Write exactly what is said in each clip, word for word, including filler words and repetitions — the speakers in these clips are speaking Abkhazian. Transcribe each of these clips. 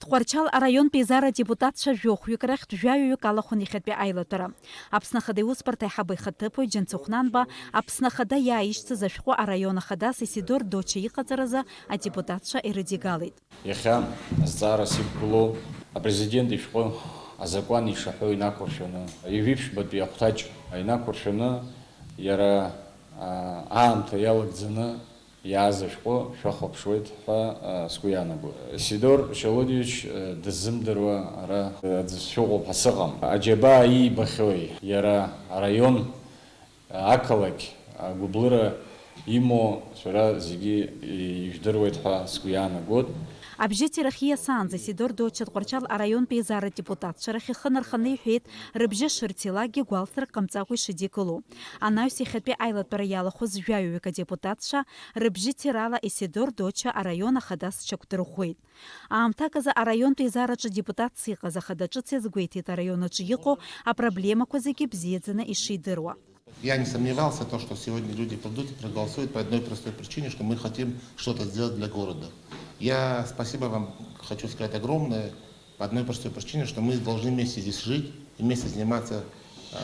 Тҟәарчал араионтә еизара адепутатцәа жәохәҩык рахьтә жәаҩаҩык алахәын иахьатәи аилатәара. Аԥсны Ахада иусбарҭа аиҳабы ихаҭыԥуаҩ Џьансыхә Нанба Аԥсны Ахада иааишьҭыз ашәҟәы араион ахадас Исидор Доча иҟаҵаразы адепутатцәа ирыдигалеит. Иахьа азҵаарас иқәгылоу апрезидент ишәҟәы азакәан ишаҳәо инақәыршәаны, ҩажәи ԥшьбатәи ахәҭаҷ инақәыршәаны, иара, аа, аамҭа иалагӡаны иааз ашәҟәы шәахәаԥшуеит ҳәа, аа, сгәы иаанагоит. Сидор Шьалодиевич, э, дыззымдыруа ара, э, аӡә сшәыҟоуп ҳәа сыҟам. Аџьабаа иибахьои, иара араион, ақалақь агәыблыра имоу шәара зегьы ижәдыруеит ҳәа сгәы иаанагоит. Абжьыҭирахь ииасаанӡа Сидор Доча Тҟәарчал араионтә еизара адепутатцәа рахь ихы нарханы иҳәеит, рыбжьы шырҭилакгьы гәалсрак ҟамҵакәа ишыдикыло. Анаҩс иахьатәи аилатәара иалахәыз жәаҩаҩык адепутатцәа рыбжьыҭирала Исидор Доча араион ахадас дшьақәдырӷәӷәеит. Аамҭак азы араионтә еизараҿы депутатс иҟаз ахада ҿыц иазгәеиҭеит араион аҿы иҟоу апроблемақәа зегьы бзиаӡаны ишидыруа. Я не сомневался, то, что сегодня люди придут и проголосуют по одной простой причине, что мы хотим что-то сделать для города. Я спасибо вам хочу сказать огромное по одной простой причине, что мы должны вместе здесь жить и вместе заниматься, э,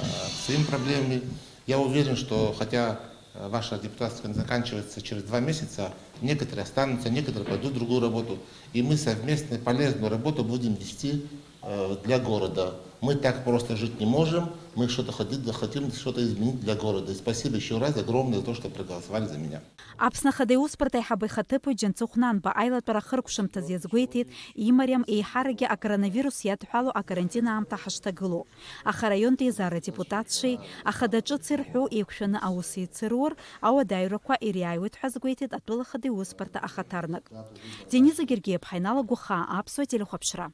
своими проблемами. Я уверен, что хотя, э, ваша депутатская заканчивается через два месяца, некоторые останутся, некоторые пойдут в другую работу. И мы совместно полезную работу будем вести, э, для города. Мы так просто жить не можем, мы что-то хотим, хотим что-то изменить для города. И спасибо еще раз огромное за то, что проголосовали за меня. Аԥсны Ахада иусбарҭа аиҳабы ихаҭыԥуаҩ Џьансыхә Нанба аилатәара ахыркәшамҭаз иазгәеиҭеит, имариам еиҳаракгьы акоронавирус иадҳәало акарантин аамҭа ҳашҭагылоу. Аха араионтә еизара адепутатцәеи ахада ҿыци рҳәоу еиқәшәаны аус еицырур, ауадаҩрақәа ириааиуеит ҳәа азгәеиҭеит атәыла ахада иусбарҭа ахаҭарнак. Дениза Гергиеԥҳа, Инал Агәахаа, Аԥсуа телехәаԥшра.